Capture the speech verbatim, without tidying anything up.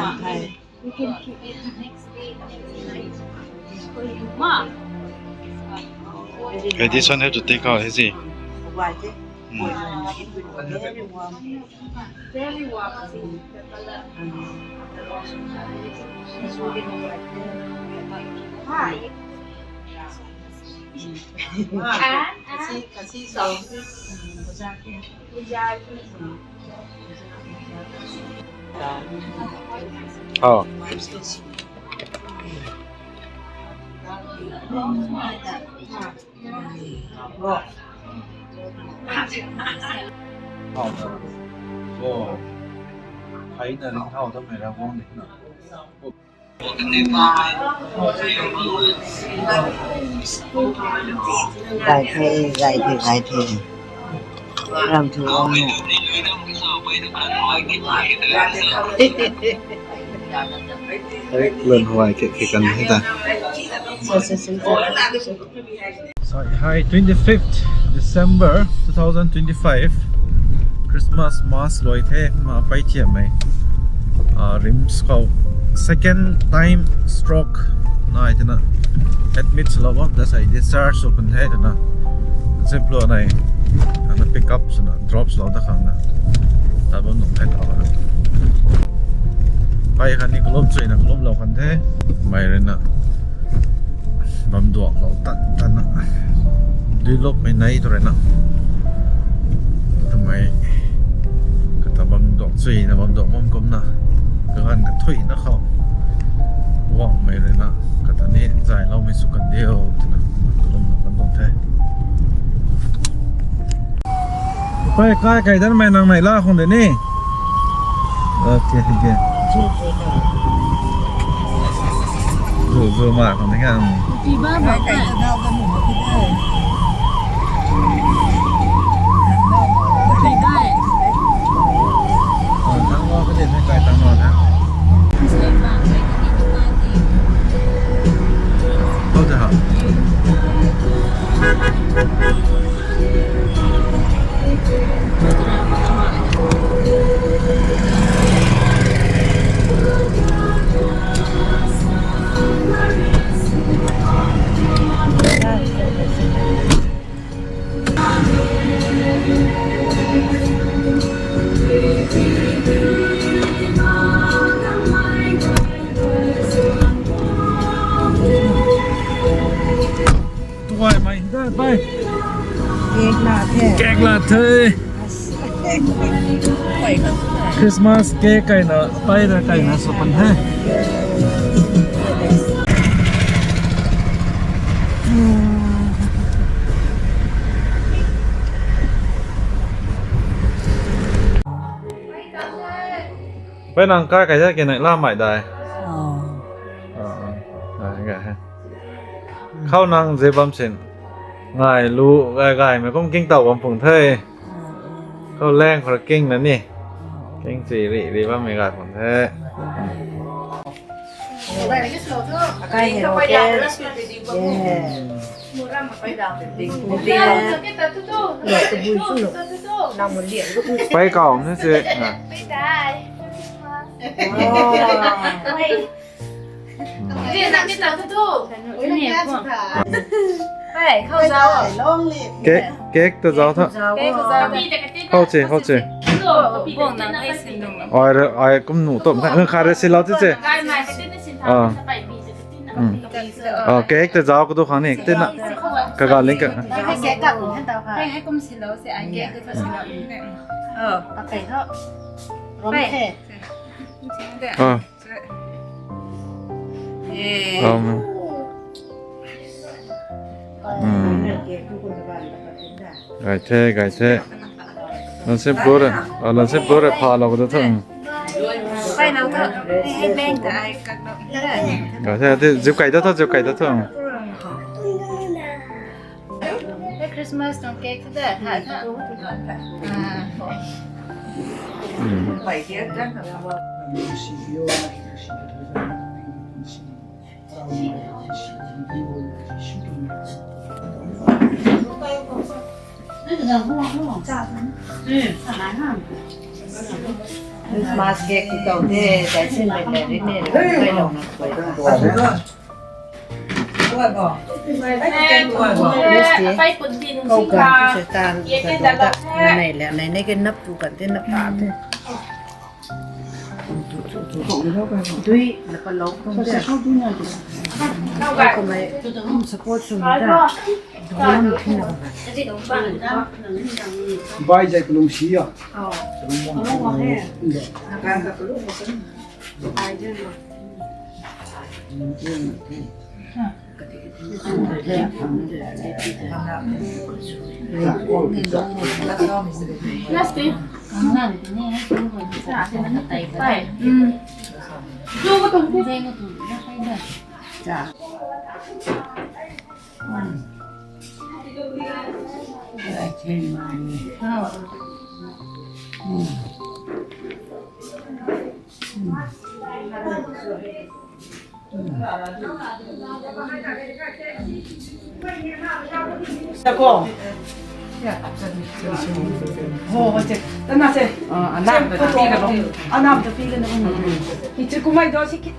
Hey, this one have to take out, is it? Very warm. Oh. Gay the, gay the, gay the. Ram thu ram mu. Lun huai ke ke kan he ta. So, hi, twenty-fifth December two thousand twenty-five, Christmas Mass loi the, ma pai thiam mei. Ah, RIMS khou second time stroke nai tina admit swlou bam ta sai discharge sw pun the tina. Zip lo nai, ana pick up swna drop swlou ta khang na. Ta bam nung the ta. Pai khan ni kalum chuina kalum lou khan the. Mei rui na bam duak lou tan tan na. Dui lop mei nai tu rui na. Twmei kata bam duak chui na bam duak bam kum na. Kagan kathui na khou. Wang mei rui na. Kata ni zai lou mei sw kan diu. Twna kalum na kan tuang the. Pai kai kai dan mei nang nai la khong de ni. Okay, okay. Zu, zu ma khong de kan. Pi ba ba kai. Kai kai. Oh, tang lo ka de kai tang lo na. Hou ta ha. Tuai mai da pai. Cake la the. Cake la the. Christmas cake kaina, pai da kaina sw pan the. Pai nang kai kai da ke nai la mai dai. Oh. Oh, oh. Ah, ga he. Khou nang ze bam sin. Ngai lu, gai, gai, mei kum king tau bam pung the. Khou leng khou king na ni. King chi ri, ri bam mei gai pung the. Kai hei ro ke. Yeah. Pai kau na se. Cake, cake ta zau tha. Hou che, hou che. Ai re, ai kum nu tom tha. Kha re si lau tu che. Ah. Hmm. Ah, cake ta zau ka tu khang ni. Tina. Kaga ling ka. Hei, hei kum si lau se, ai cake ta si lau. Oh. Pakai tho. Rom the. Ah. Yay. Um. Hmm. Gai the, gai the. Lan sim pura, ah, lan sim pura pha lou ka tu thung. Pai nang tu. Hei, hei, bang ta ai kak lou. Gai the, the, zip kai ta thung, zip kai ta thung. Hei Christmas tuang cake tu da, ha, ha. Ah. Hmm. Christmas cake ti tau the, dai sin le le ri ne, ri kai lou na kuai. Lesti. Kai pun tin Kau sing gan ka. Tu se tan ye ka ke dou da da. Na nei le nei nei ke nap tu kan te nap ta te. Dui na pa lou tung te. Kau ka mai support sw ni da. Dou na ni thina. Bai zai kalung si ya. Oh. Ko. Ho, ho, che. Tana che. Ah, anam ta pi ka lo. Anam ta pi ka lo. Ki che kumai do si ki.